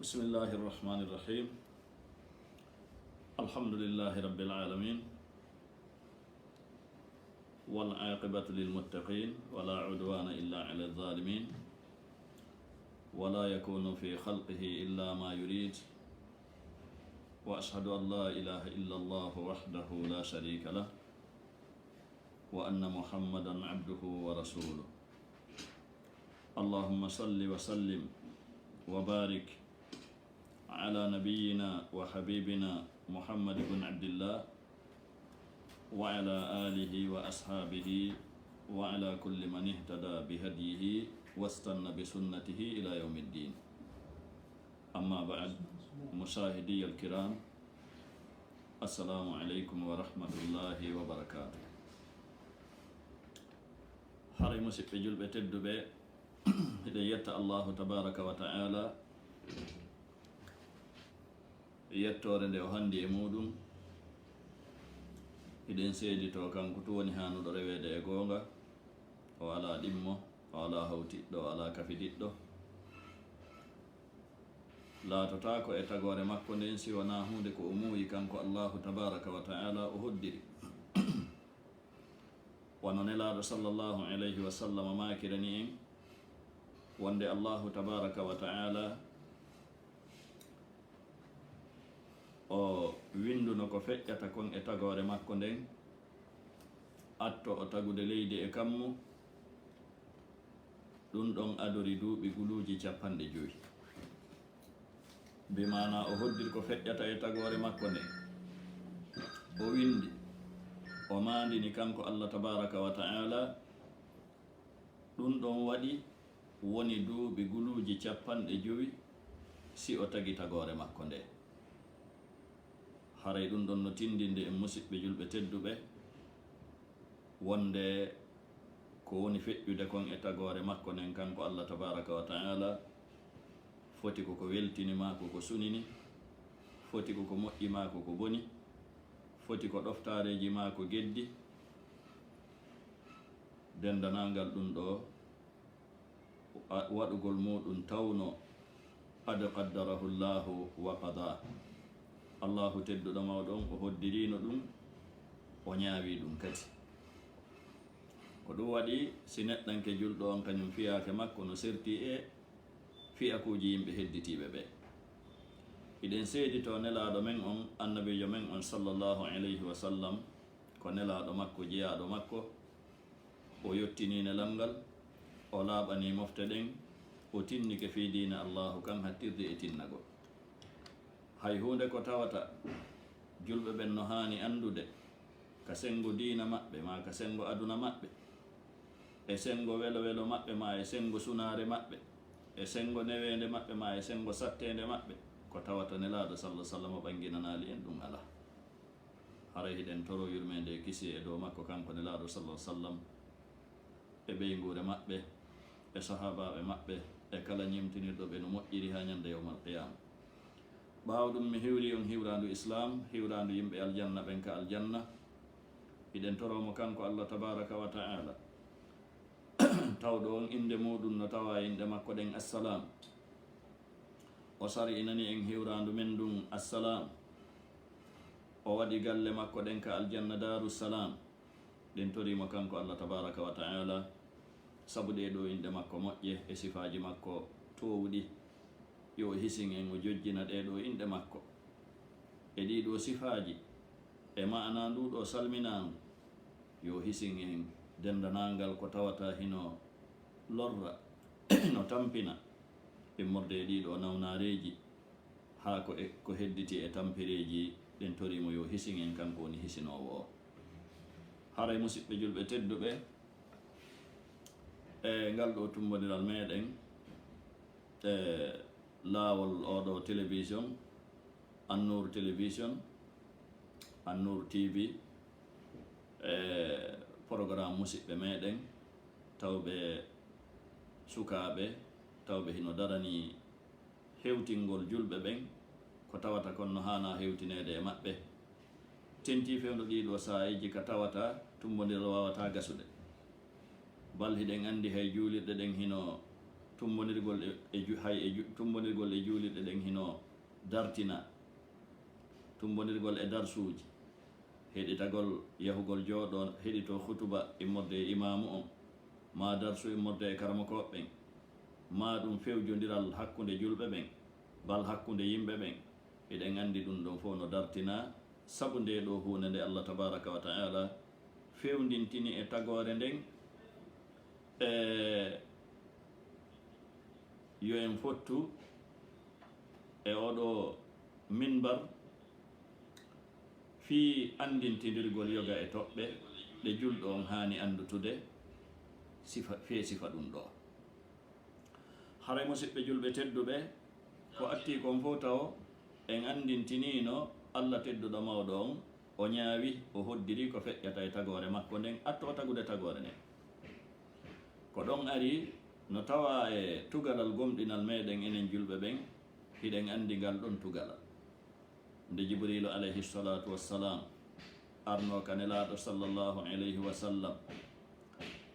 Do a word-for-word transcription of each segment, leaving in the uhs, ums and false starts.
بسم الله الرحمن الرحيم. الحمد لله رب العالمين. والعاقبة للمتقين ولا عدوان إلا على الظالمين. ولا يكون في خلقه إلا ما يريد. وأشهد أن لا إله إلا الله وحده لا شريك له. وأن محمدا عبده ورسوله. اللهم صل وسلم وبارك على نبينا وحبيبنا محمد بن عبد الله وعلى آله وأصحابه وعلى كل من اهتدى بهديه واستن بسنته إلى يوم الدين. أما بعد، مشاهدي الكرام، السلام عليكم ورحمة الله وبركاته. Haray, musiɓɓe julɓe tedduɓe, hiɗen yetta Allahu tabaraka wa ta'ala yettoore nde o handi e muɗum. Hiɗen seeditoo kanko tun woni haanuɗo reweede e goonga, o alaa ɗimmo, o alaa hawtiɗɗo, o alaa kafidiɗɗo. Laatotaako e tagoore makko nden si wonaa huunde ko o muuyi kanko Allahu tabaraka wa ta'ala o hoddiri. Wano Nelaaɗo sallallahu alayhi wa sallam maakirani en wonde Allahu tabaraka wa ta'ala o winnduno ko feƴƴata kon e tagoore makko nden, atto o tagude leydi e kammu, ɗun ɗon adori duuɓi guluuji cappanɗe jowi. Bi maanaa o hoddiri ko feƴƴata e tagoore makko nden, o winndi, o maandini kanko Allah tabaraka wa ta'ala, ɗun ɗon waɗi woni duuɓi guluuji cappanɗe jowi si o tagi tagoore makko nde. Haray ɗun ɗon no tinndinde en, musiɓɓe julɓe tedduɓe, wonde ko woni feƴƴude kon e tagoore makko nden kanko Allah tabaraka wa ta'ala, foti ko ko weltini maa ko ko sunini, foti ko ko moƴƴi maa ko ko boni, foti ko ɗoftaareeji maa ko geddi. Denndanangal ɗun ɗoo, a-, waɗugol muɗum tawno qad qaddarahu Allahu wa qada. Allahu tedduɗo mawɗo on, o hoddirino ɗum, o ñaawi ɗum kadi. Ko ɗum waɗi, si neɗɗanke julɗo on, kañum fiyaake makko no serti e fiyakuuji yimɓe hedditiiɓe ɓe. Hiɗen seeditoo Nelaaɗo men on, Annabiijo men on, sallallahu alayhi wa sallam, ko Nelaaɗo makko, jiyaaɗo makko, o yottinii nelal ngal, o laaɓanii mofte ɗen, o tinnike fii diina Allaahu kan hattirde e tinnagol. Hay huunde ko tawata julɓe ɓen no haani anndude ka senngo diina maɓɓe, maa ka senngo aduna maɓɓe, e senngo welo-welo maɓɓe, maa e senngo sunaare maɓɓe, e senngo neweende maɓɓe, maa e senngo satteende maɓɓe, ko tawata Nelaaɗo, sallallahu alayhi wa sallam, ɓannginanaali en ɗum alaa. Haray hiɗen toroo yurmeende e kisiyee e dow makko, kanko Nelaaɗo, sallallahu alayhi wa sallam, e ɓeynguure maɓɓe, e sahaabaaɓe maɓɓe, e kala ñemtinirɗo ɓe no moƴƴiri haa ñande yawmal qiyaama. Ɓaawo ɗum, mi hiwrii on hiwraandu Islaam, hiwraandu yimɓe aljanna ɓen ka aljanna. Hiɗen toroo mo kanko Allah tabaaraka wa ta'aala, tawɗo on innde muuɗum no tawaa e inɗe makko ɗen Assalaam. O sar'inani en hiwraandu men ndun Assalaam. O waɗi galle makko ɗen ka aljanna Daaru Salaam. Ɗen torii mo kanko Allah tabaaraka wa ta'aala, sabu ɗee ɗoo inɗe makko moƴƴe e sifaaji makko toowuɗi, yo o hisin en, o jojjina ɗee ɗoo inɗe makko e ɗii ɗoo sifaaji e ma'anaa nduu ɗoo salminaangu. Yo o hisin en denndanangal ko tawata hino lorra, no tampina immorde e ɗii ɗoo nawnaareeji, haa ko e, ko hedditi e tampereeji. Ɗen torii mo yo hisin en, kanko woni hisinoowo o. Haray, musiɓɓe julɓe tedduɓe, e ngal ɗoo tummbondiral meɗen e laawol oo ɗoo télévision, Annour Télévision, Annour T V, e programme musiɓɓe meɗen, tawɓe sukaaɓe, tawɓe hino daranii hewtingol julɓe ɓen, ko tawata kon no haanaa hewtineede e maɓɓe. Tentii fewndo ɗii ɗoo saa'iiji ka tawata tummbondiral waawataa gasude. Bal hiɗen anndi hay juulirɗe ɗen hino Tummbondirgol e, e ju-, hay e ju-, tummbondirgol e juulirɗe ɗen hino dartina. Tummbondirgol e darsuuji, heɗitagol yahugol jooɗoo heɗitoo khutuba immorde e imaamu on, maa darsu immorde e karamokooɓe ɓen, maa ɗum fewjondiral hakkunde julɓe ɓen, bal hakkunde yimɓe ɓen. Hiɗen anndi ɗum ɗon fof no dartina sabu ndee ɗoo huunde nde Allah tabaaraka wa ta'ala fewndintini e tagoore nden. E yo en fottu e oɗo minbar fii anndintindirgol yoga e toɓɓe ɗe julɗo on haani anndutude sifa, fee sifa ɗum ɗoo. Haray musiɓɓe julɓe tedduɓe, ko attii kon fof tawo en anndintiniino Allah tedduɗo mawɗo on, o ñaawi, o hoddiri ko feƴƴata e tagoore makko nden, atto o tagude tagoore nden. Ko ɗon ari no tawaa e tugalal gomɗinal meɗen enen julɓe ɓen, hiɗen anndi ngal ɗon tugalal. Nde Jibriilu alayhi salatu wassalam arnoo ka Nelaaɗo sallallahu alayhi wa sallam,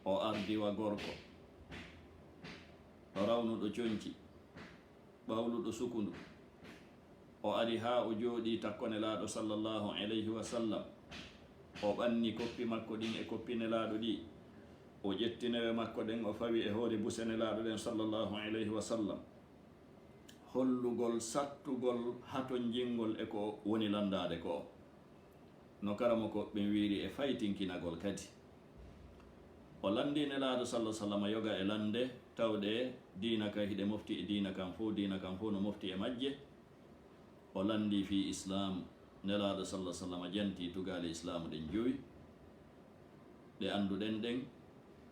o ardi wa gorko, o rawnuɗo conci, ɓawluɗo sukundu. O ari haa o jooɗii takko Nelaaɗo sallallahu alayhi wa sallam. O ɓanni koppi makko ɗin e koppi Nelaaɗo ɗi. O ƴetti newe makko ɗen, o fawi e hoore buse Nelaaɗo ɗen sallallahu alayhi wa sallam. Hollugol sattugol hatonjingol e ko woni lanndaade ko. No karamokooɓe ɓen wiiri e faytinkinagol kadi. O lanndii Nelaaɗo sallallahu alayhi wa sallam yoga e lannde, tawɗe diina kan hiɗe mofti e diina kan fof, diina kan fof no mofti e majje. O lanndii fii Islaam, Nelaaɗo sallallahu alayhi wa sallam jantii tugaale Islaamu ɗen jowi, ɗe annduɗen ɗen.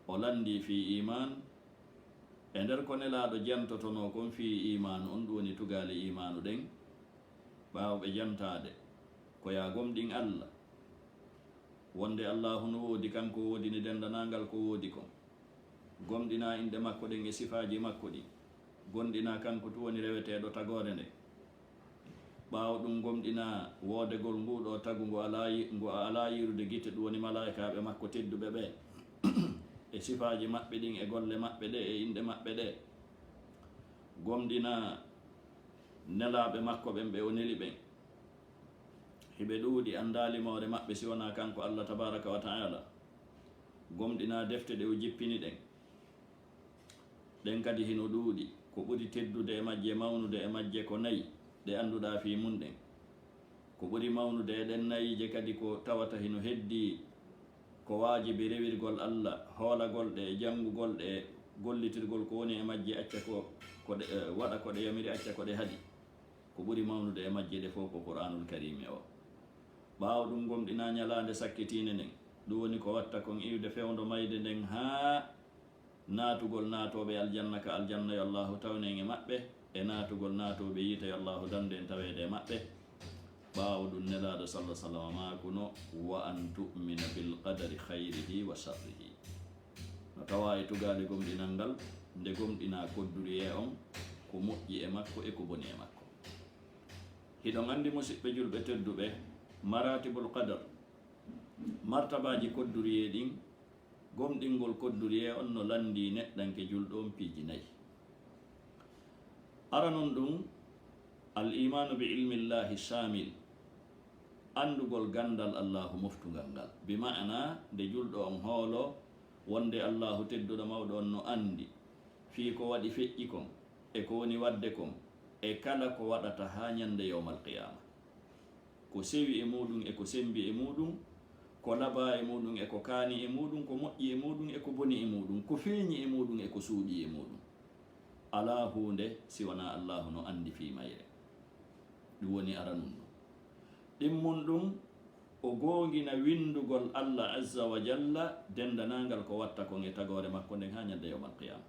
O lanndii fii iimaan, e nder ko Nelaaɗo jantotonoo kon fii iimaanu on, ɗum woni tugaale iimaanu ɗen. Ɓaawo ɓe jantaade, ko yaa gomɗin Allah, wonde Allaahu no woodi, kanko woodini denndanangal ko woodi kon. Gomɗinaa inɗe makko ɗen e sifaaji makko ɗin. Gomɗinaa kanko tun woni reweteeɗo tagoore nden. Ɓaawo ɗum, gomɗinaa woodegol nguu ɗoo tagu ngu alaa yi-, ngu a alaa yiirude gite, ɗum woni malaa'ikaaɓe makko tedduɓe ɓee, e sifaaji maɓɓe ɗin, e golle maɓɓe ɗee, e inɗe maɓɓe ɗee. Gomɗinaa nelaaɓe makko ɓen ɓe o neli ɓen. Hiɓe ɗuuɗi, anndaa limoore maɓɓe si wonaa kanko Allah tabaaraka wa ta'ala. Gomɗinaa defte ɗe o jippini ɗen. Ɗen kadi hino ɗuuɗi. Ko ɓuri teddude e majje, mawnude e majje ko nayi ɗe annduɗaa fii mun ɗen. Ko ɓuri mawnude e ɗen nayiije kadi ko tawata hino heddii ko waajibi rewirgol Allah, hoolagol ɗe, janngugol ɗe, gollitirgol ko woni e majje, acca ko, ko ɗe, eh, waɗa ko ɗe yamiri, acca ko ɗe haɗi. Ko ɓuri mawnude e majje ɗe fof ko Qur'aanul Kariimi o. Ɓaawo ɗum, gomɗinaa ñalaande sakkitiinde nden, ɗum woni ko watta kon iwde fewndo mayde nden haa naatugol naatooɓe aljanna ka aljanna, yo Allaahu tawnu en e maɓɓe, e naatugol naatooɓe yiite, yo Allaahu dandu en taweede e maɓɓe. Ɓaawo ɗum, Nelaaɗo sallallahu alaihi wasallam maakuno, "Wa an tu'mina bil qadari khayrihi wa sharrihi." No tawaa e tugaale gomɗinal ngal, nde gomɗinaa kodduriyee on, ko moƴƴi e makko e ko boni e makko. Hiɗon anndi, musiɓɓe julɓe tedduɓe, maratibul qadar, martabaaji kodduriyee ɗin, gomɗingol kodduriyee on no lanndii neɗɗanke julɗo on piiji nayi. Aranun ɗum, al imaanu bi ilmillahi shamil, anndugol ganndal Allaahu moftungal ngal. Bi ma'ana, nde julɗo on hoolo wonde Allaahu tedduɗo mawɗo on no anndi fii ko waɗi feƴƴi kon, e ko woni waɗde kon, e kala ko waɗata haa ñannde yawmal qiyaama. Ko sewi e muuɗum e ko semmbi e muuɗum, ko labaa e muuɗum e ko kaani e muuɗum, ko moƴƴi e muuɗum e ko boni e muuɗum, ko feeñi e muuɗum e ko suuɗii e muuɗum. Alaa huunde si wanaa Allaahu no anndi fii mayre. Ɗum woni aranun ɗum. Ɗimmun ɗum, o goongina winndugol Allah azza wa jalla denndanaangal ko watta kon e tagoore makko nden haa ñande yawmal qiyaama.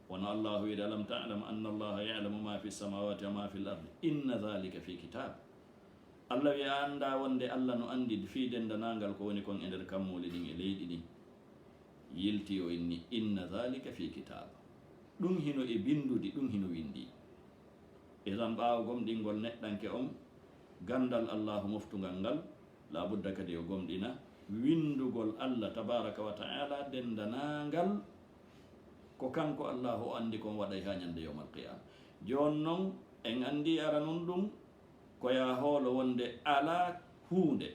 Wano Allaahu wi'iri, "Alam ta'lam anna Allaha ya'lamu ma fi samawati wa ma fil ardi, inna dhalika fi kitab." Allah wi'i, a anndaa wonde Allah no anndi fii denndanaangal ko woni kon e nder kammuuli ɗin e leyɗi ɗin? Yilti o inni, "Inna dhalika fi kitab." Ɗum hino e binndudi, ɗum hino winndii. Idan, ɓaawo gomɗingol neɗɗanke on ganndal Allaahu moftungal ngal, laabudda kadi o gomɗina winndugol Allah tabaaraka wa ta'ala denndanaangal Ko kanko Allaahu o anndi kon waɗay haa ñande yawmal qiyaama. Jooni non, en anndi aranun ɗum, ko yaa hoolo wonde alaa huunde,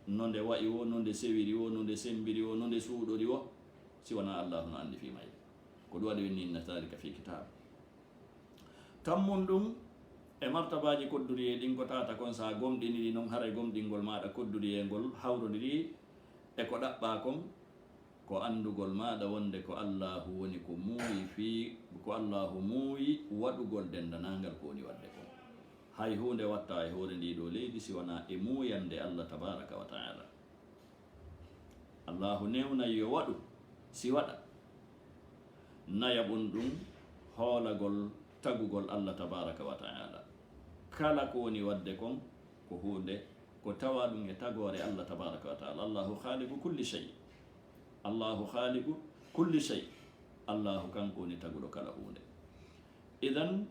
no nde wa'i wo, no nde sewiri wo, no nde semmbiri wo, no nde suuɗori wo, si wanaa Allaahu no anndi fii mayre. Ko ɗum waɗi o inni, "Inna daalika fii kitaab." Tammun ɗum, e martabaaji kodduriyee ɗin ko tawata kon, si a gomɗinii ɗi non, haray gomɗingol maaɗa kodduriyee ngol hawrondiri e ko ɗaɓɓaa kon, ko anndugol maaɗa wonde ko Allaahu woni ko muuyi fii, ko Allaahu muuyi waɗugol denndanaangal ko woni waɗde kon. Hay huunde wattaa e hoore ndii ɗoo leydi si wanaa e muuyannde Allah tabaaraka wa ta'aala. Allaahu newnay yo waɗu, si waɗa. Nayaɓun ɗum, hoolagol tagugol Allah tabaaraka wa ta'aala. Kala ko woni waɗde kon, ko huunde, ko tawa ɗum e tagoore Allah tabaaraka wa ta'aala. Allaahu khaaliqu kulli shay. Allaahu khaaliqu kulli shay. Allaahu kanko woni taguɗo kala huunde. Idan,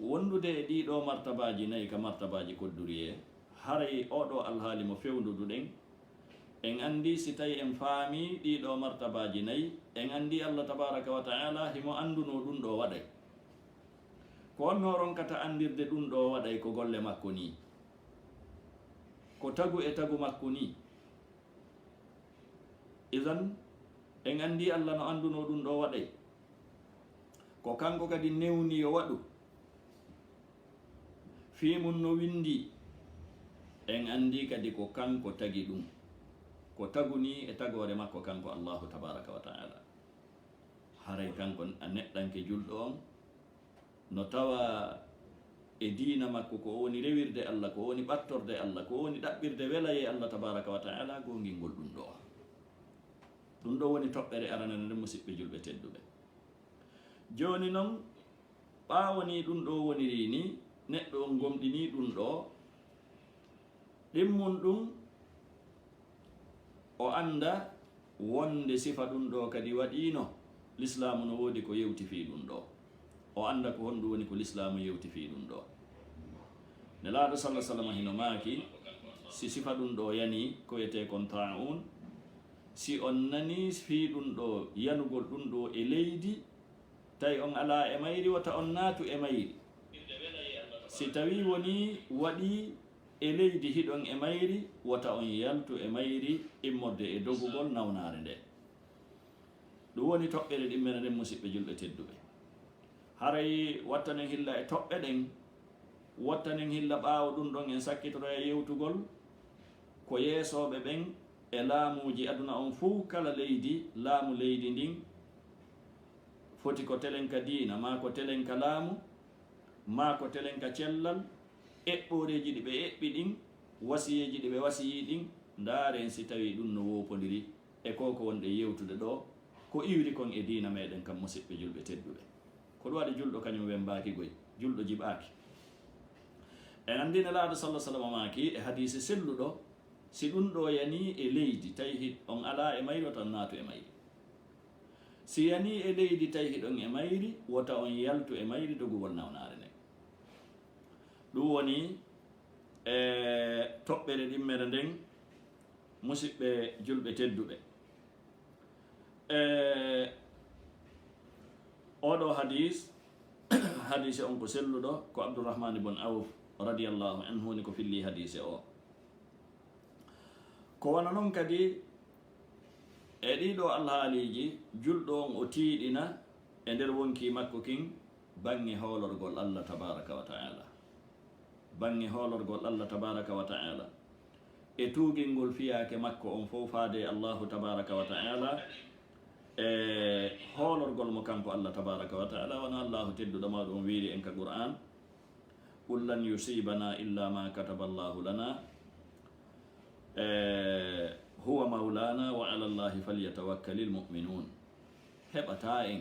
wondude e ɗii ɗoo martabaaji nayi ka martabaaji kodduriyee, haray oo ɗoo alhaali mo fewnduduɗen, en anndi si tawi en faamii ɗii ɗoo martabaaji nayi, en anndi Allah tabaaraka wa ta'aala himo anndunoo ɗum ɗoo waɗay. Ko honno ronkata anndirde ɗum ɗoo waɗay ko golle makko nii? Ko tagu e tagu makko nii. Idan, en anndi Allah no anndunoo ɗum ɗoo waɗay. Ko kanko kadi newni yo waɗu. Fii mun no winndi. En anndi kadi ko kanko tagi ɗum. Ko tagu nii e tagoore makko kanko Allaahu tabaaraka wa ta'aala. Haray kanko a neɗɗanke julɗo on, no tawa e diina makko ko o woni rewirde Allah, ko o woni ɓattorde Allah, ko o woni ɗaɓɓirde welayee Allah tabaaraka wa ta'aala, goongingol ɗum ɗoo. Ɗum ɗoo woni toɓɓere aranere nden, musiɓɓe julɓe tedduɓe. Jooni non, ɓaawo nii ɗum ɗoo wonirii nii, neɗɗo on gomɗinii ɗum ɗoo, ɗimmun ɗum, o annda wonde sifa ɗum ɗoo kadi waɗiino, Lislaamu no woodi ko yewti fii ɗum ɗoo. O annda ko honɗum woni ko Lislaamu yewti fii ɗum ɗoo. Nelaaɗo sallallaahu alayhi wa sallam hino maaki, si sifa ɗum ɗoo yanii, ko wiyetee kon taa'uun, si on nanii fii ɗum ɗoo yanugol ɗum ɗoo e leydi, tawi on alaa e mayri, wota on naatu e mayri. Si tawii wonii waɗii e leydi hiɗon e mayri, wota on yaltu e mayri immorde e dogugol nawnaare nde. Ɗum woni toɓɓere ɗimmere nden, musiɓɓe julɓe tedduɓe. Haray wattanen hilla e toɓɓe ɗen, wattanen hilla ɓaawo ɗum ɗon en sakkitoroya yewtugol ko yeesooɓe ɓen e laamuuji aduna on fow, kala leydi, laamu leydi ndin foti ko telen ka diina, maa ko telen ka laamu, maa ko telen ka cellal, eɓɓooreeji ɗi ɓe eɓɓi ɗin, wasiyeeji ɗi ɓe wasiyii ɗin, ndaaren si tawii ɗum no woopondiri e ko ko wonɗen yewtude ɗoo, ko iwri kon e diina meɗen kan, musiɓɓe julɓe tedduɓe. Ko ɗum waɗi julɗo kañum wembaaki goy, julɗo jiɓaaki. En anndi Nelaaɗo sallallaahu alayhi wa sallam maaki e hadiise selluɗo, si ɗum ɗoo yanii e leydi, tawi hi-, on alaa e mayri, wota on naatu e mayri. Si yanii e leydi, tawi hiɗon e mayri, wota on yaltu e mayri dogugol nawnaare nden. Ɗum woni e toɓɓere ɗimmere nden, musiɓɓe julɓe tedduɓe. E oo ɗoo hadiis, hadiise on ko selluɗo, ko Abdurrahmaan ibn Awf radiyallaahu anhu woni ko fillii hadiise oo. Ko wano non kadi e ɗii ɗoo alhaaliiji, julɗo on o tiiɗina e nder wonkii makko kin, baŋŋe hoolorgol Allah tabaaraka wa ta'aala. Baŋŋe hoolorgol Allah tabaaraka wa ta'aala. E tuugingol fiyaake makko on fow faade e Allaahu tabaaraka wa ta'aala. E hoolorgol mo kanko Allah tabaaraka wa ta'aala, wano Allaahu tedduɗo mawɗo on wiiri en ka Qur'aan, "Qul lan yusiibanaa illaa maa kataballaahu lanaa, e, huwa mawlaanaa wa alallaahi falyatawakkalil mu'minuun." Heɓataa en,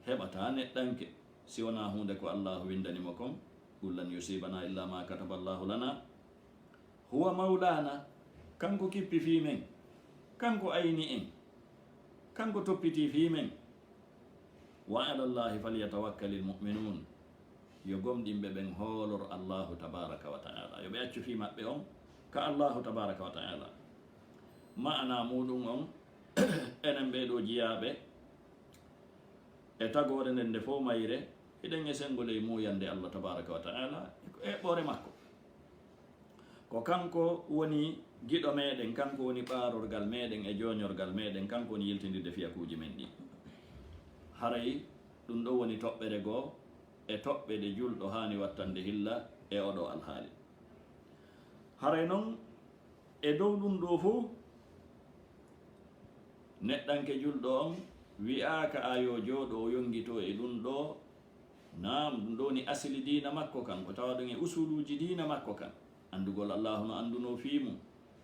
heɓataa neɗɗanke, si wonaa huunde ko Allaahu winndani mo kon, "Qul lan yusiibanaa illaa maa kataballaahu lanaa, huwa mawlaanaa." Kanko kippi fii men, kanko ayni en, kanko toppitii fii men. "Wa alallaahi falyatawakkalil mu'minuun." Yo gomɗinɓe ɓen hoolor Allaahu tabaaraka wa ta'aala. Yo ɓe accu fii maɓɓe on ka Allaahu tabaaraka wa ta'aala. Ma'anaa muuɗum on, enen ɓee ɗoo jiyaaɓe, E tagoore nden nde fow mayre, hiɗen e senngo ley muuyannde Allah tabaaraka wa ta'ala e eɓɓoore makko. Ko kanko woni giɗo meɗen, kanko woni ɓaarorgal meɗen e jooñorgal meɗen, kanko woni yiltindirde fiyakuuji men ɗin. Haray ɗum ɗo woni toɓɓere goo e toɓɓe ɗe julɗo haani wattande hilla e oɗo alhaali. Haray non e dow ɗum ɗo fow, neɗɗanke julɗo on wi'aaka a yo jooɗo o yonngito e ɗum ɗo. Naam, ɗum ɗo woni asili diina makko kan, ko tawa ɗum e usuluuji diina makko kan. Anndugol Allaahu no anndunoo fii mum,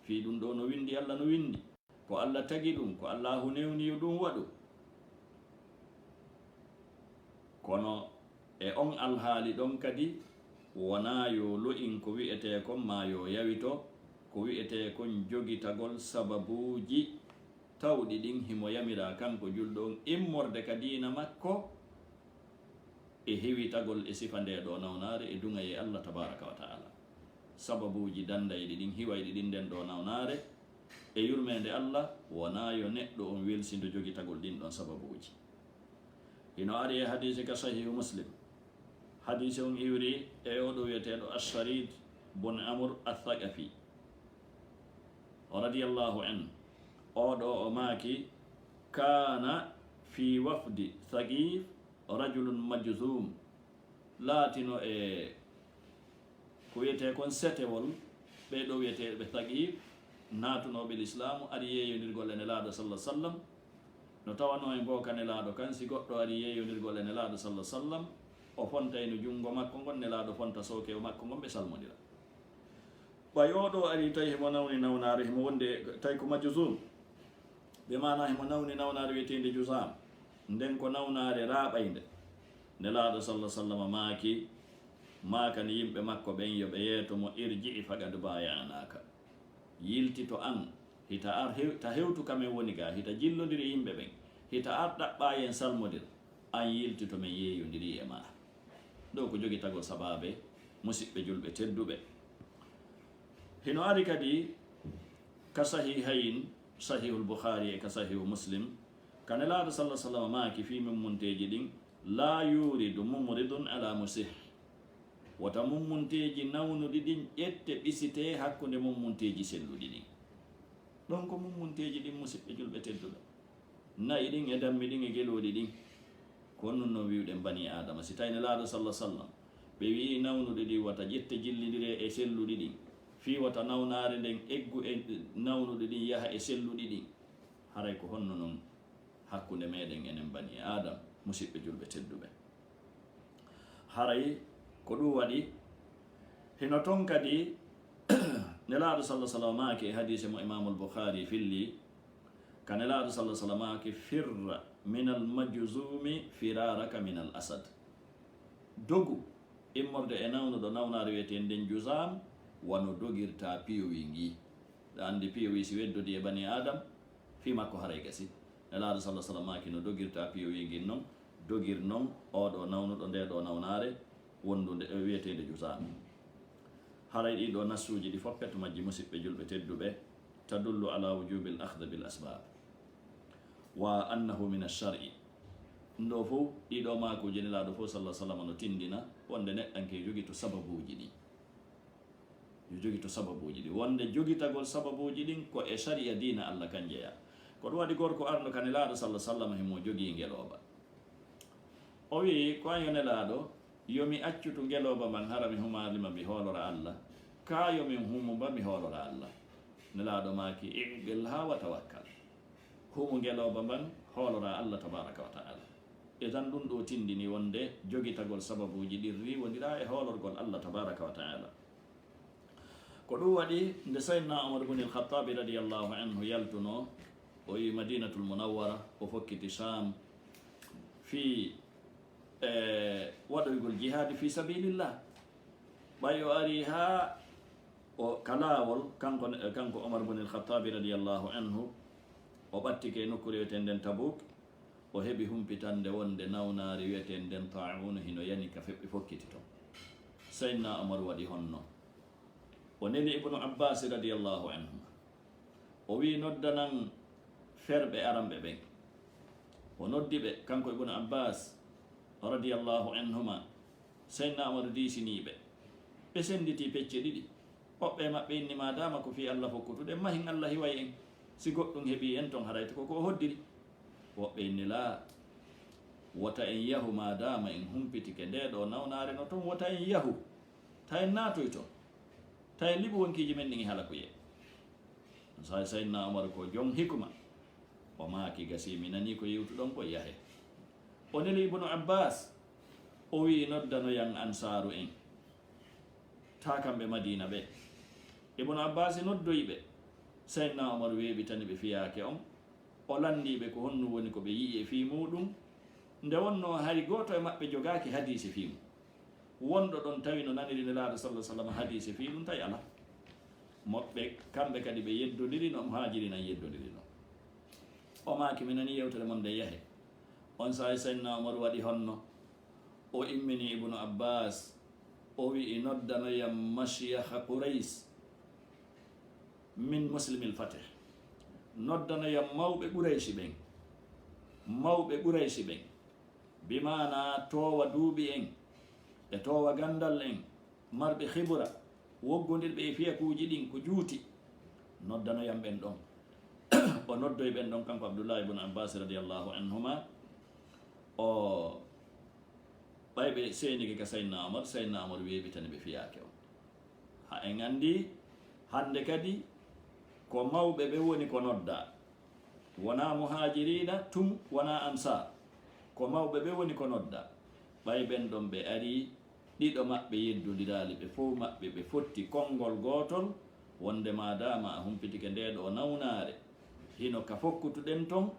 fii ɗum ɗo no winndi, Alla no winndi. Ko Alla tagi ɗum, ko Allaahu newni yo ɗum waɗu. Kono e on alhaali ɗon kadi, wonaa yo lo'in ko wi'etee kon maa yo yawito ko wi'etee kon jogitagol sababuuji tawɗi ɗin, himo yamiraa kanko julɗo on immorde ka diina makko e hiwitagol e sifa ndee ɗoo nawnaare e duŋayee Alla tabaaraka wa ta'ala. Sababuuji dandayɗi ɗin, hiwayɗi ɗin nden ɗoo nawnaare e yurmeende Alla, wonaa yo neɗɗo on welsindo jogitagol ɗin ɗon sababuuji. Hino ari e hadiisi ka Sahiihu Muslim. Hadiisi on iwri e oo ɗo wi'eteeɗo Ash-Shariid bun Amr Ath-Thaqafi, radiyallaahu anhu. Oo ɗo o maaki, kaana fii wafdi Thaqiif rajulun majzuum. Laatino e ko wiyetee kon setewol, ɓee ɗoo wiyeteeɓe Thaqiif, naatunooɓe lislaamu, ari yeeyondirgol e Nelaaɗo sallallaahu alayhi wa sallam. No tawanoo en boo ka Nelaaɗo kan, si goɗɗo ari yeeyondirgol e Nelaaɗo sallallaahu alayhi wa sallam, o fontayno junngo makko ngon, Nelaaɗo fonta sookewo makko ngon, ɓe salmondira. Ɓay oo ɗoo ari, tawi himo nawni nawnaare, himo wonde, tawi ko majzuum. Bi maanaa himo nawni nawnaare wiyeteende juzaam. Nden ko nawnaare raaɓaynde. Nelaaɗo sallallaahu alayhi wa sallam maaki, maakani yimɓe makko ɓen yo ɓe yeeto mo, irji'i faqad baaya'naaka. Yiltito an, hita ar hew-, ta hewtu ka men woni gaa, hita jillondiri e yimɓe ɓen, hita ar ɗaɓɓaa en salmondir, an yiltito men yeeyondirii e maa. Ɗoo ko jogitagol sabaabe, musiɓɓe julɓe tedduɓe. Hino ari kadi ka Sahiihayn, Sahiihul Bukhaari e ka Sahiihu Muslim, ka Nelaaɗo sallallaahu alayhi wa sallam maaki fii mummunteeji ɗin, laa yuuridu mumridun alaa musih. Wota mummunteeji nawnuɗi ɗin ƴette ɓisitee hakkunde mummunteeji selluɗi ɗin. Ɗon ko mummunteeji ɗin, musiɓɓe julɓe tedduɓe. Na'i ɗin e dammi ɗin e gelooɗi ɗin. Ko honɗun non wi'uɗen banii Aadama? Si tawi Nelaaɗo sallallaahu alayhi wa sallam, ɓe wi'i nawnuɗi ɗin wata ƴette jillindiree e selluɗi ɗin, fii wata nawnaare nden eggu e nawnuɗi ɗin yaha e selluɗi ɗin. Haray ko honno non hakkunde meɗen enen banii Aadama, musiɓɓe julɓe tedduɓe? Haray ko ɗum waɗi, hino ton kadi Nelaaɗo sallallaahu alayhi wa sallam maaki e hadiise mo Imaamul Bukhaari filli, ka Nelaaɗo sallallaahu alayhi wa sallam maaki, firra minal majzuumi firaaraka minal asad. Dogu immorde e nawnuɗo nawnaare wiyeteende nden juzaam, wano dogirta piyowi ngii. Ɗa anndi piyowi si weddodii e banii Aadama, fii makko haray gasi. Nelaaɗo sallallaahu alayhi wa sallam maaki no dogirta piyowi ngin non, dogir non oo ɗoo nawnuɗo ndee ɗoo nawnaare wondude, e, wiyeteende juzaam. Haray ɗii ɗoo nassuuji ɗi fof pet majji, musiɓɓe julɓe tedduɓe, tadullu ala wujubil akhdi bil asbab wa annahu min ash-shar'i. Ɗum ɗoo fof, ɗii ɗoo maakuuji Nelaaɗo fof sallallaahu alayhi wa sallam no tindina wonde neɗɗanke jogito sababuuji ɗin. Yo jogito sababuuji ɗin. Wonde jogitagol sababuuji ɗin ko e sariya diina Alla kan jeyaa. Ko ɗum waɗi gorko arɗo ka Nelaaɗo sallallaahu alayhi wa sallam himo jogii ngelooba. O wi'i, ko an yo Nelaaɗo, yo mi accutu ngelooba mban hara mi humaali ma mi hoolora Alla, kaa yo mi humu mba mi hoolora Alla? Nelaaɗo maaki, i'qilhaa wa tawakkal. Humu ngelooba mban, hoolora Alla tabaaraka wa ta'ala. Idan ɗum ɗoo tindini wonde jogitagol sababuuji ɗin riiwondiraa e hoolorgol Alla tabaaraka wa ta'ala. Ko ɗum waɗi nde Sayyidina Umar ibn al-Khattabi radiyallaahu anhu yaltunoo, o yi Madinatul Munawwara, o fokkiti Shaam fii, e, waɗoygol jihaadi fii sabiilillah. Ɓay o arii haa o ka laawol, kanko, kanko Umar ibn al-Khattabi radiyallaahu anhu, o ɓattike e nokkuure wiyeteende nden Tabuuk, o heɓi humpitande wonde nawnaare wiyeteende nden taa'uunu hino yani ka feɓɓi fokkiti ton. Sayyidina Umar waɗi honno? O neli Ibnu Abbaasi radiyallaahu anhuma. O wi'i, noddanan ferɓe aranɓe ɓen. O noddi ɓe, kanko Ibnu Abbas, radiyallahu anhuma. Seydina Umaru diisinii ɓe. Ɓe sennditii pecce ɗiɗi. Woɓɓe e maɓɓe inni, "Maadaama ko fii Alla fokkutuɗen, mahin Alla hiway en. Si goɗɗum heɓii en ton, haray ko ko o hoddiri." Woɓɓe inni, "Laa, wota en yahu, maadaama en humpitike ndee ɗoo nawnaare no ton, wota en yahu. Ta en naatoy ton. Ta en liɓu wonkiiji men ɗin e halakuyee." Sai Sayyidina Umar ko jon hikma. O maaki, "Gasii, mi nanii ko yewtuɗon ko, yahe." O neli Ibnu Abbas, o wi'i, "Noddanoyan Ansaaru en, taa kamɓe Madiina ɓe." Ibnu Abbas noddoyi ɓe. Sayyidina Umar weeɓitani ɓe fiyaake on. O lanndii ɓe ko honɗum woni ko ɓe yi'i e fii muuɗum. Nde wonnoo hari gooto e maɓɓe jogaaki hadiisi fii mum. Wonɗo ɗon tawi no naniri Nelaaɗo sallallahu alaihi wasallam hadiisi fii ɗum, tawi alaa. Moɓɓe, kamɓe kadi ɓe yeddondiri no Muhaajiriina yeddondiri no. O maaki, "Mi nanii yewtere mon nde, yahe." On saa'i Sayyidina Umar waɗi honno? O immini Ibnu Abbas, o wi'i, "Noddanoyam mashiyaha Quraysh min muslimil fatih." Noddanoyam mawɓe Qurayshi ɓen. Mawɓe Qurayshi ɓen. Bi maana toowa duuɓi en, e toowa ganndal en, marɓe khibra, woggondirɓe e fiyakuuji ɗin ko juuti. Noddanoyam ɓen ɗon. O noddoyi ɓen ɗon, kanko Abdullah ibn Abbas radiyallahu anhuma. O ɓay ɓe seenike ka Sayyidina Umar, Sayyidina Umar weeɓitani ɓe fiyaake on. Ha en anndi, hannde kadi ko mawɓe ɓe woni ko noddaa. Wonaa Muhaajiriina tun, wonaa Ansaar. Ko mawɓe ɓe woni ko noddaa. Ɓay ɓen ɗon ɓe arii, ɗiɗo maɓɓe yeddondiraali, ɓe fow maɓɓe ɓe fotti konngol gootol, wonde maadaama a humpitike ndee ɗoo nawnaare, hino ka fokkutuɗen ton,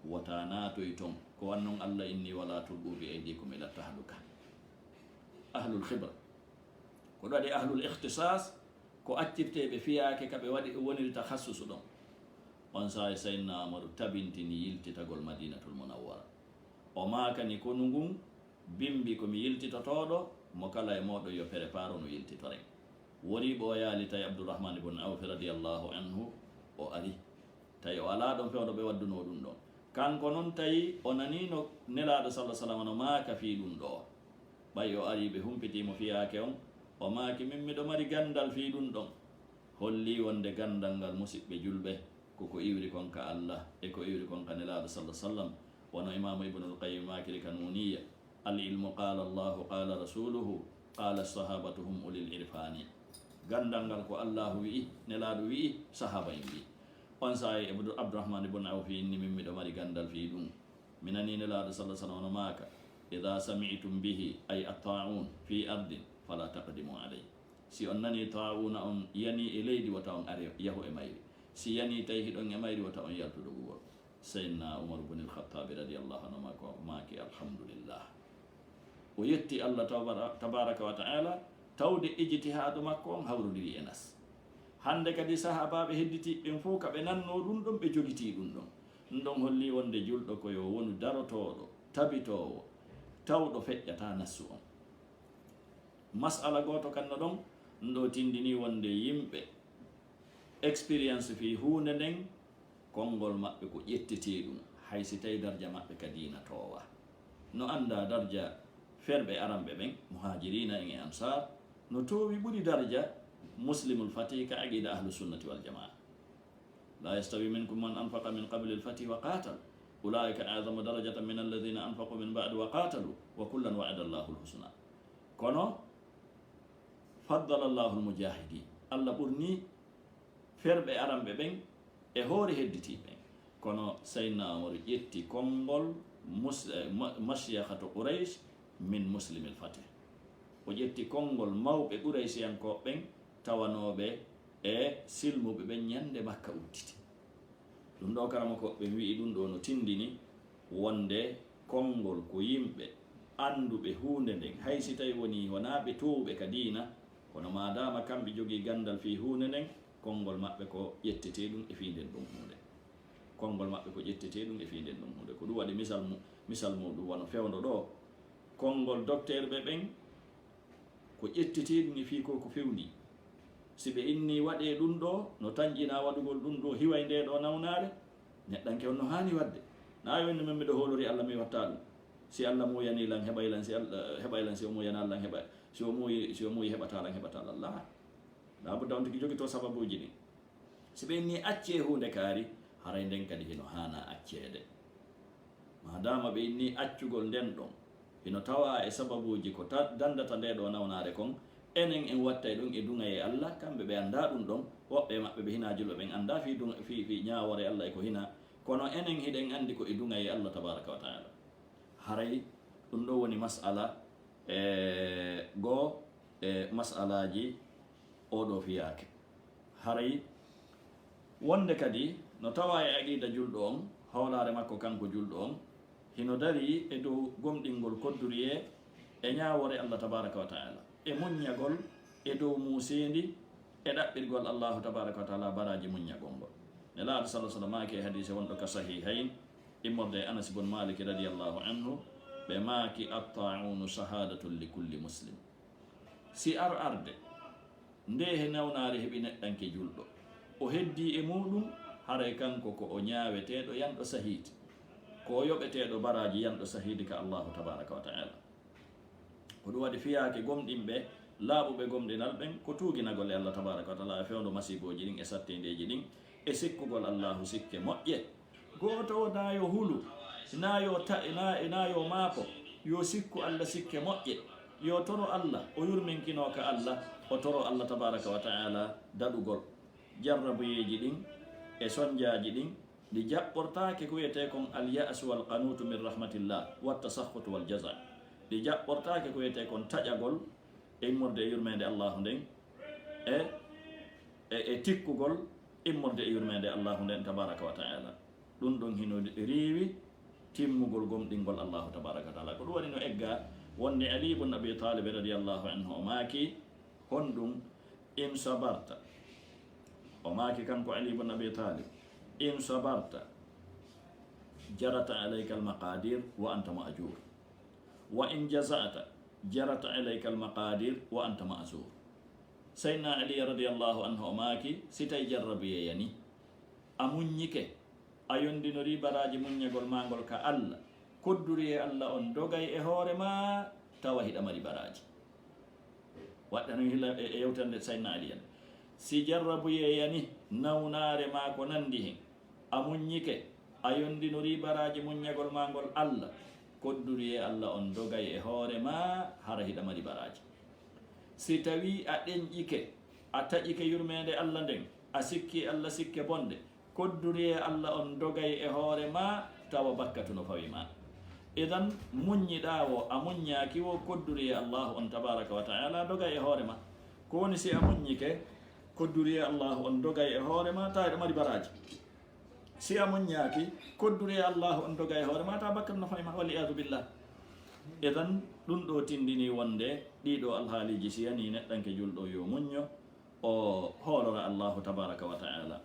wota naatoy ton. Ko wan non Alla inni, "Wala tulqu bi aydikum ila tahluka." Ahlul khibra. Ko ɗum waɗi ahlul ikhtisas, ko accirteeɓe fiyaake ka ɓe waɗi, woniri takhassusu ɗon. On saa'i Sayyidina Umaru tabintini yiltitagol Madinatul Munawwara. O maakani konu ngun, bimbi, "Ko mi yiltitotooɗo, mo kala e mooɗon yo prépare no yiltitoren." Woriiɓe o yaali tawi Abdurrahman ibn Awf radiyallahu anhu o ari. Tawi o alaa ɗon fewndo ɓe waddunoo ɗum ɗon. Kanko non tawi o nanii no Nelaaɗo sallallahu alaihi wasallam no maaka fii ɗum ɗoo. Ɓay o arii ɓe humpitii mo fiyaake on, o maaki, "Min miɗo mari ganndal fii ɗum ɗon." Hollii wonde ganndal ngal, musiɓɓe julɓe, ko ko iwri kon ka Alla e ko iwri kon ka Nelaaɗo sallallahu alaihi wasallam. Wano Imaamu Ibnul Qayyim maakiri ka Nuuniyya, "Al ilmu qala Allahu qala rasuluhu qala sahabatu hum ulil irfani." Ganndal ngal ko Allaahu wi'i, Nelaaɗo wi'i, sahaaba en wi'i. On saa'i Abdu-, Abdurrahman ibn Awf inni, "Min miɗo mari ganndal fii ɗum. Mi nanii Nelaaɗo sallallahu alaihi wasallam no maaka, 'Idha sami'tum bihi, ay at-ta'un fi ardin, fala taqdimu alayhi.'" Si on nanii taa'uuna on yanii e leydi, wota on are yahu e mayri. Si yanii tawi hiɗon e mayri, wota on yaltu dogugol. Sayyidina Umar ibn al-Khattab radiyallahu anhu ma ko maaki, "Alhamdulillah." O yetti Allah tabara-, tabaraka wa ta'ala, tawde ijtihaadu makko on hawrondiri e nas. Hannde kadi sahaabaaɓe hedditiiɓe ɓen fof ka ɓe nannoo ɗum ɗon, ɓe jogitii ɗum ɗon. Ɗum ɗon holli wonde julɗo ko yo wonu darotooɗo, tabitoowo, tawɗo feƴƴata nassu on. Mas'ala gooto kan no ɗon, ɗum ɗo tindini wonde yimɓe expérience fii huunde nden, konngol maɓɓe ko ƴettetee ɗum, hay si tawi darja maɓɓe ka diina toowa. No anndaa darja ferɓe aranɓe ɓen, muhaajiriina en e ansaar, no toowi ɓuri darja muslimul fatih ka aqida ahlu sunnati wal jamaa. "La yastawi minkum man anfaqa min qabli al-fathi wa qatal, ulaika a'zamu darajatan min alladhina anfaqu min ba'du wa qatalu, wa kullan wa'ada Allahu al-husna." Kono, "Faddala Allahu al-mujahidin." Allah ɓurni ferɓe aranɓe ɓen e hoore hedditiiɓe ɓen. Kono Sayyidina Umar ƴetti konngol mus-, eh, ma-, mashiyakhatu Quraysh min muslimil fatih. O ƴetti konngol mawɓe Qurayshiyankooɓe ɓen tawanooɓe e silmuɓe ɓen ñande Makka udditi. Ɗum ɗo karamokooɓe ɓen wi'i ɗum ɗo no tindini wonde konngol ko yimɓe annduɓe huunde nden, hay si tawi wonii wonaa ɓe toowuɓe ka diina, kono maadaama kamɓe jogii ganndal fii huunde nden, konngol maɓɓe ko ƴettetee ɗum e fii nden ɗum huunde. Konngol maɓɓe ko ƴettetee ɗum e fii nden ɗum huunde. Ko ɗum waɗi misal mu-, misal muuɗum wano fewndo ɗo. Konngol dokteerɓe ɓen ko ƴettetee ɗum e fii ko, ko fewndii. Si ɓe innii waɗee ɗum ɗo, no tanƴinaa waɗugol ɗum ɗo, hiway ndee ɗo nawnaare, neɗɗanke on no haani waɗde. Na yo inno men miɗo hoolori Allah mi watta ɗum. Si Allah muuyani lan heɓay lan, si Allah heɓay lan, si o muuyana lan heɓay. Si o muuyi, si o muuyi heɓata lan, heɓata lan. La. La budda on tigi jogito sababuji ɗin. Si ɓe inni accee huunde kaari, haray nden kadi hino haana acceede. Madama ɓe inni accugol nden ɗon, hino tawa e sababuji ko ta-, dandata nde ɗo nawnaare kon, enen en wattay ɗum e duŋay e Allah, kamɓe ɓe annda ɗum ɗon, woɓɓe e maɓɓe ɓe hina julɓe ɓen annda fii duŋ-, fii, fii ñaawoore Allah e ko hina, kono enen hiɗen anndi ko e duŋay e Allah tabaraka wa taala. Haray ɗum ɗo woni mas'ala, e, goo e mas'alaaji oo ɗoo fiyaake. Haray wonde kadi no tawa e aqiida julɗo on, hoolaare makko kanko julɗo on, hino darii e dow gomɗingol kodduriyee e ñaawoore Allah tabaraka wa taala, e muññagol e dow muuseendi, e ɗaɓɓirgol Allahu tabaraka wa taala baraaji muññagol ngol. Nelaaɗo sallallahu alaihi wasallam maaki e hadiise wonɗo ka sahihayn, immorde e Anas ibn Malik radiyallahu anhu, ɓe maaki, "At-ta'unu shahadatun li kulli muslim." Si ar arde, nde he nawnaare heɓi neɗɗanke julɗo, o heddii e muuɗum, haray kanko ko o ñaaweteeɗo yanɗo sahiidi, ko o yoɓeteeɗo baraaji yanɗo sahiidi ka Allahu tabaraka wa taala. Ko ɗum waɗi fiyaake gomɗinɓe, laaɓuɓe gomɗinal ɓen, ko tuuginagol e Allah tabaraka wa taala e fewndo masiibooji ɗin e satteendeeji ɗin, e sikkugol Allahu sikke moƴƴe. Gooto o na yo hulu, na yo ta-, na, na yo maako, yo sikku Allah sikke moƴƴe, yo toro Allah, o yurminkinoo ka Allah, o toro Allah tabaraka wa taala daɗugol jarrabuyeeji ɗin e sonjaaji ɗin, ɗi jaɓɓortaake ko wiyetee kon al-ya'su wal qanutu min rahmatillah, wa tasakhutu wal jaza. Ɗi jaɓɓortaake ko wiyetee kon taƴagol e immorde e yurmeende Allahu nden, e, e, e tikkugol immorde e yurmeende Allahu nden tabaraka wa taala. Ɗum ɗon hino riiwi timmugol gomɗingol Allahu tabaraka wa taala. Ko ɗum waɗi no egga wonde Ali ibn Abi Talib radiyallahu anhu o maaki, honɗum, "In sabarta." O maaki kanko Ali ibn Abi Talib, "In sabarta, jarat alayka al-maqadir wa anta ma'jur. Wa in jaza'ta, jarat alayka al-maqadir wa anta ma'zur." Sayyidina Ali radiyallahu anhu o maaki, si tawi jarrabuyee yani, a muññike, a yondinori baraaji muññagol maa ngol ka Allah, kodduriyee Allah on dogay e hoore maa, tawa hiɗa mari baraaji. Waɗɗano hila e, e yewtere nde Sayyidina Ali en. Si jarrabuyee yani, nawnaare maa ko nandi hen, a muññike, a yondinori baraaji muññagol maa ngol Allah, kodduriyee Allah on dogay e hoore maa, hara hiɗa mari baraaji. Si tawii a ɗenƴike, a taƴike yurmeende Allah nden, a sikki Allah sikke bonde, kodduriyee Allah on dogay e hoore maa, tawa bakkatu no fawi maa. Idan, muññiɗaa wo, a muññaaki wo, kodduriyee Allah on tabaraka wa taala dogay e hoore maa. Ko woni si a muññike, kodduriyee Allah on dogay e hoore maa, tawa hiɗa mari baraaji. Si a muññaaki, kodduriyee Allah on dogay e hoore maa, tawa bakkatu no fawi maa, wal iyadu billah. Idan, ɗum ɗo tindini wonde ɗii ɗo alhaaliiji si yani neɗɗanke julɗo yo muñño, o hoolora Allahu tabaraka wa taala.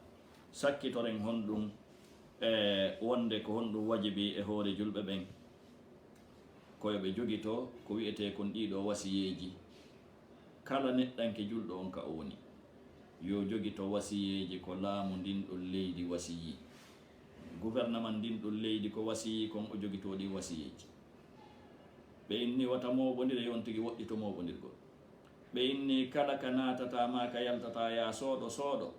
Sakkitoren honɗum, e wonde ko honɗum wajibi e hoore julɓe ɓen, ko yo ɓe jogito ko wi'etee kon ɗii ɗo wasiyeeji. Kala neɗɗanke julɗo on ka o woni, yo jogito wasiyeeji ko laamu ndin ɗon leydi wasiyii. Gouvernement ndin ɗon leydi ko wasiyii kon, o jogito ɗin wasiyeeji. Ɓe inni wata mooɓondire, yo on tigi woɗɗito mooɓondirgol. Ɓe inni kala ka naatata maa ka yaltata, yaa sooɗo, sooɗo.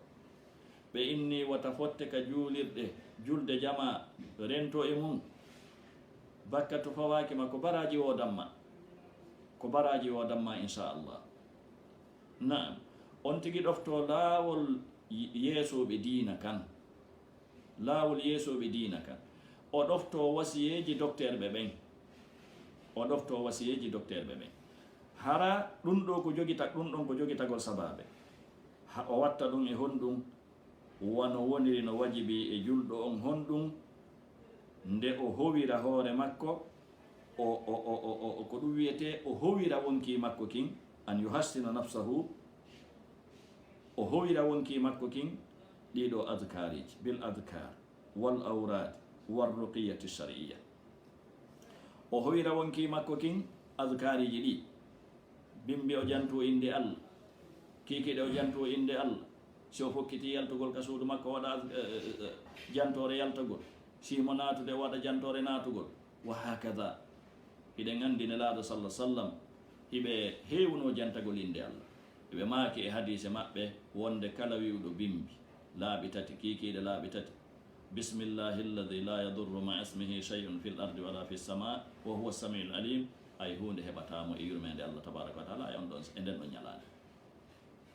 Ɓe inni wata fotte ka juulirɗe, julde jamaa, rento e mum. Bakkatu fawaaki ma, ko baraaji wo damma. Ko baraaji wo damma, inchallah. Naam. On tigi ɗoftoo laawol y-, yeesooɓe diina kan. Laawol yeesooɓe diina kan. O ɗoftoo wasiyeeji dokteerɓe ɓen. O ɗoftoo wasiyeeji dokteerɓe ɓen. Hara ɗum ɗo ko jogita-, ɗum ɗon ko jogitagol sabaabe. Ha o watta ɗum e honɗum? Wano woniri no wajibi e julɗo on honɗum? Nde o howira hoore makko, o, o, o, o, o, ko ɗum wiyetee o howira wonkii makko kin, an yuhassina nafsahu, o howira wonkii makko kin, ɗii ɗo adkaariji, bil adkaar, wal awraad, war ruqiyati shar'iyya. O howira wonkii makko kin adkaariji ɗi, bimbi o jantu innde Allah, kikiɗe o jantu innde Allah, si o fokkiti yaltugol ka suudu makko, o waɗa, eh, eh, eh, jantoore yaltugol. Simo naatude o waɗa jantoore naatugol. Wa hakada. Hiɗen anndi Nelaaɗo salla sallam hiɓe heewuno jantagol innde Allah. Hiɓe maaki e hadiise maɓɓe wonde kala wi'uɗo bimbi laaɓi tati, kiikiiɗe laaɓi tati, bismillahi alladi la yadurru ma ismihi shay'un fil ardi wala fis sama wa huwa samiul alim, ay huunde heɓataamo e yurmeende Allah tabaraka wa taala e on ɗon, e nden ɗon ñalaande.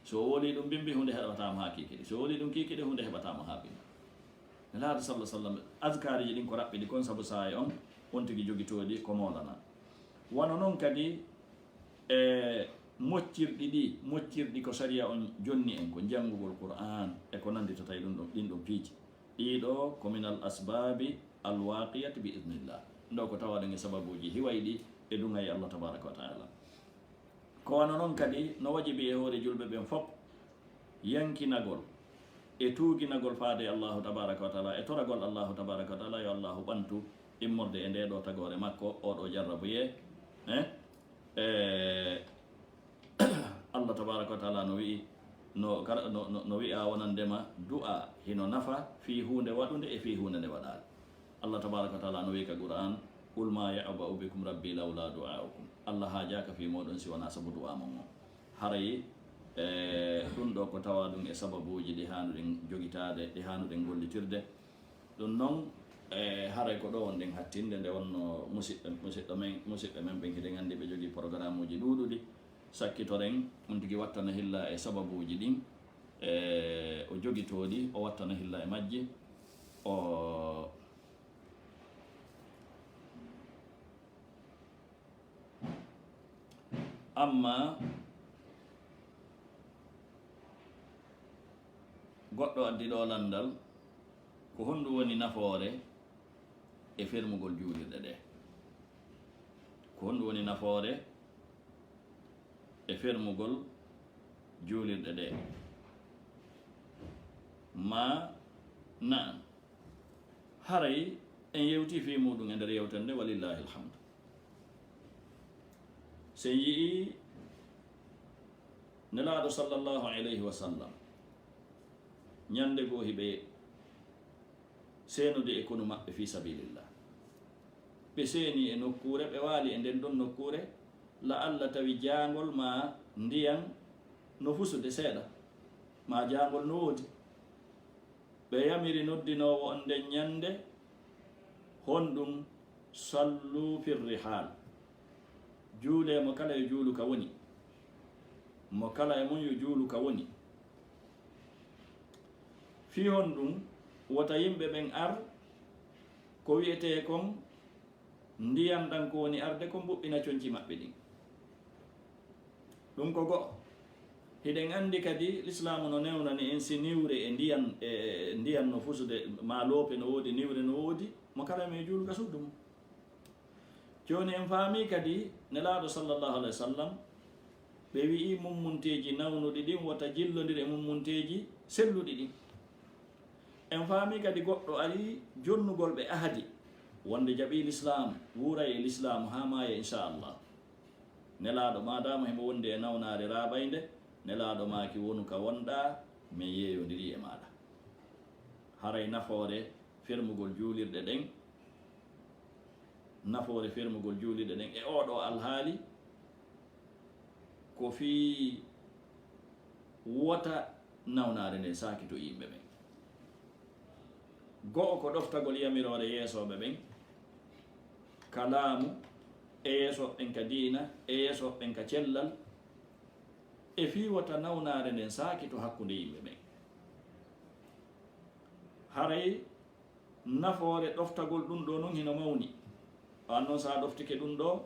So o woli ɗum bimbi, huunde heɓataamo haa kiikiiɗe. So o woli ɗum kiikiiɗe, huunde heɓataamo haa bimbi. Nelaaɗo salla sallam azkaariji ɗin ko raɓɓiɗi kon sabu saa'i on, on tigi jogitooɗi ko moolana. Wano non kadi e moccirɗi ɗi, moccirɗi ko sariya on jonni en, ko janngugol Qur'aan e ko nannditata e ɗum ɗon, ɗin ɗon piiji. Ɗiɗo ko minal asbaabi alwaaqiyati bi idnillah. Ndo ko tawaɗen e sababuuji hiwayɗi e duŋay Allah tabaraka wa taala. Ko wano non kadi no wajibi e hoore julɓe ɓen fop yankinagol e tuuginagol faade Allahu tabaraka wa taala, e toragol Allahu tabaraka wa taala yo Allahu ɓantu immorde e nde ɗo tagoore makko, o ɗo jarrabuyee. Eh? E Allah tabaraka wa taala no wi'i, no, kar-, no, no, no wi'a wonandema du'a hino nafa fii huunde waɗunde e fii huunde nde waɗaali. Allah tabaraka wa taala no wi'i ka Qur'an, "Qul ma ya'ba'u bikum rabbi lawla du'a'ukum." Allah haajaaka fii moɗon si wonaa sabu du'a mon on. Haray, e, ɗum ɗo ko tawa ɗum e sababuuji ɗi haanuɗen jogitaade, ɗi haanuɗen gollitirde. Ɗum noon, e, haray ko ɗo wonɗen hattinde, nde wonno musiɗɓe, musiɗɗo men, musiɗɓe men ɓen hiɗen anndi ɓe jogii programme uji ɗuuɗuɗi. Sakkitoren, on tigi wattana hilla e sababuuji ɗin, e, o jogitooɗi, o wattana hilla e majji, o, amma goɗɗo addi ɗo lanndal, ko honɗum woni nafoore e fermugol juulirɗe ɗe? Ko honɗum woni nafoore e fermugol juulirɗe ɗe? Ma na'am. Haray en yewti fii muɗum e nder yewtere nde, walillahi alhamdu. Sen yi'i Nelaaɗo sallallahu alayhi wa sallam, ñande goo hiɓe seenude e konu maɓɓe fii sabilillah. Ɓe seeni e nokkuure, ɓe waali e nden ɗon nokkuure, la'alla tawi jaangol maa ndiyan no fusude seeɗa, maa jaangol no woodi. Ɓe yamiri noddinoowo on nden ñande, honɗum? "Sallu fir rihal." Juulee, mo kala yo juulu ka woni. Mo kala e mon yo juulu ka woni. Fii honɗum? Wota yimɓe ɓen ar ko wi'etee kon ndiyan ɗan ko woni arde kon mbuɓɓina conci maɓɓe ɗin. Ɗum ko go'o. Hiɗen anndi kadi Lislaamu no newnani en si niwre e ndiyan, e, e ndiyan no fusude, maa loope no woodi, niwre no woodi, mo kala e men juulu ka suudu mum. Jooni en faamii kadi Nelaaɗo sallallahu alayhi wa sallam, ɓe wi'i mummunteeji nawnuɗi ɗin wota jillondir e mummunteeji selluɗi ɗin. En faamii kadi goɗɗo ari jonnugol ɓe ahadi, wonde jaɓii Lislaam, wuuray e Lislaam haa maaya, inchallah. Nelaaɗo, maadaama himo wondi e nawnaare raaɓaynde, Nelaaɗo maaki, wonu ka wonɗaa, men yeeyondirii e maaɗa. Haray nafoore fermugol juulirɗe ɗen, nafoore fermugol juulirɗe ɗen e oo ɗoo alhaali, ko fii wota nawnaare nden saakito yimɓe ɓen. Go'o ko ɗoftagol yamiroore yeesooɓe ɓen ka laamu, e yeesooɓe ɓen ka diina, e yeesooɓe ɓen ka cellal, e fii wota nawnaare nden saakito hakkunde yimɓe ɓen. Haray nafoore ɗoftagol ɗum ɗoo non hino mawni. On non, so a ɗoftike ɗum ɗoo,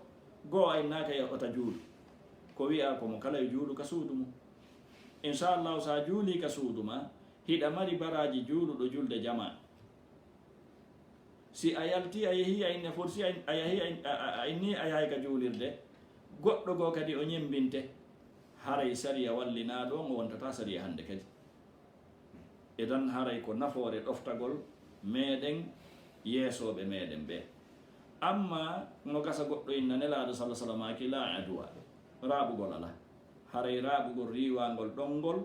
goo a innaaka yo ota juulu. Ko wi'aa ko mo kala yo juulu ka suudu mum. Inchallahu, so a juulii ka suudu maa, hiɗa mari baraaji juuluɗo julde jamaa. Si a yaltii, a yehii, a inni forsi, a, a yahii, a, a, a inni a yahay ka juulirde, goɗɗo goo kadi o ñemmbinte, haray sariya wallinaaɗo on o wontataa sariya hannde kadi. Idan haray ko nafoore ɗoftagol meɗen yeesooɓe meɗen ɓe. Amma no gasa goɗɗo inna Nelaaɗo salla salama ki la adwa, raaɓugol alaa. Haray raaɓugol riiwangol ɗonngol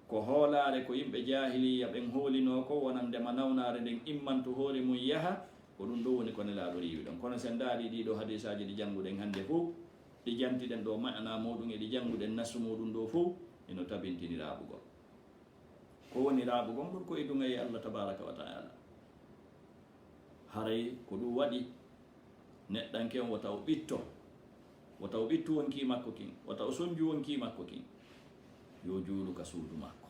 Ko hoolaare ko yimɓe jaahiliya ɓen hoolinoo ko wonande ma nawnaare nden immanto hoore mum yaha, ko ɗum ɗoo woni ko Nelaaɗo riiwi ɗon. Kono si en ndaarii ɗii ɗoo hadiisaaji ɗi jannguɗen hannde fof, ɗi jantiɗen ɗoo maanaa muuɗum e ɗi jannguɗen nassu muuɗum ɗoo fof, hino tabintini raaɓugol. Ko woni raaɓugol ngol? Ko e duŋayee Allah tabaaraka wa ta'aala. Haray ko ɗum waɗi neɗɗanke on wota o ɓitto, wota o ɓittu wonkii makko kin, wota o sonju wonkii makko kin. Yo juulu ka suudu makko.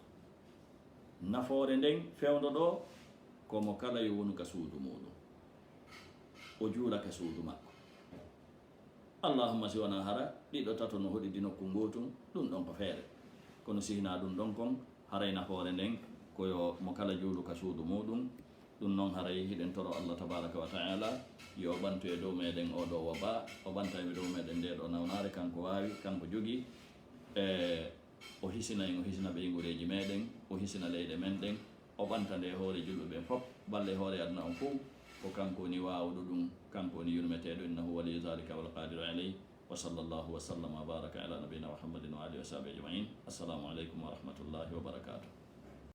Nafoore nden fewndo ɗoo, ko mo kala yo wonu ka suudu muuɗum. O juula ka suudu makko. Allahumma si wonaa hara ɗiɗo tato no hoɗidi nokku ngootun, ɗum ɗon ko feere. Kono si hinaa ɗum ɗon kon, haray nafoore nden ko yo mo kala juulu ka suudu muuɗum. Ɗum non haray hiɗen toro Allah tabaaraka wa ta'aala yo o ɓantu e dow meɗen oo ɗoo wabaa, o ɓanta e dow meɗen ndee ɗoo nawnaare, kanko waawi, kanko jogii. E o hisina en, o hisina ɓeynguureeji meɗen, o hisina leyɗe men ɗen, o ɓanta nde e hoore julɓe ɓen fof, balla e hoore aduna on fof. Ko kanko woni waawuɗo ɗum, kanko woni yurmeteeɗo, innahu waliyyu zaalika wal qaadiru alayh. Wa sallallahu wa sallama wa baaraka ala nabiyyina Muhammadin wa aalihi wa sahbihi ajmain. Assalaamu aleykum wa rahmatullahi wa barakaatuh.